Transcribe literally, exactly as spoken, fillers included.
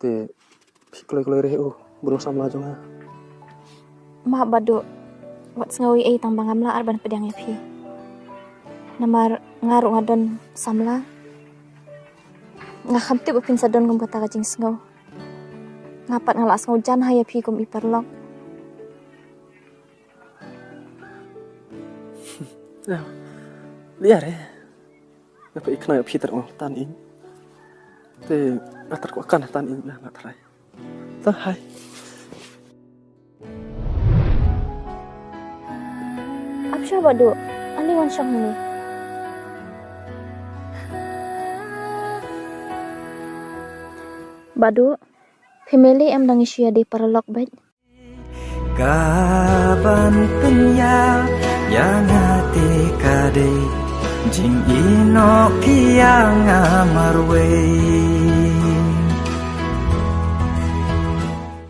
Te phi kloi kloi re u bru samla jong nga. Ma Badu, wat sngew ei ei tang ba ngam lah ar ban pdiang ïa phi. Namar nga ruh nga don samla. Nga kham tip ba phin sa don kum kata ka jingsngew. Nga pat nga lah sngew jan ha ïa phi kum i paralok. Ïa re. Nga pat i khnang ïa phi ter ong tan ing. Te nga ter ko kan tan ing nga trai. Ta hai. Ap sha Badu, ani wan shong ni. Badu, family em dang issue ïa dei paralok bad. Ka ban pynïap ïa nga te ka dei jingïehnoh ïa nga marwei.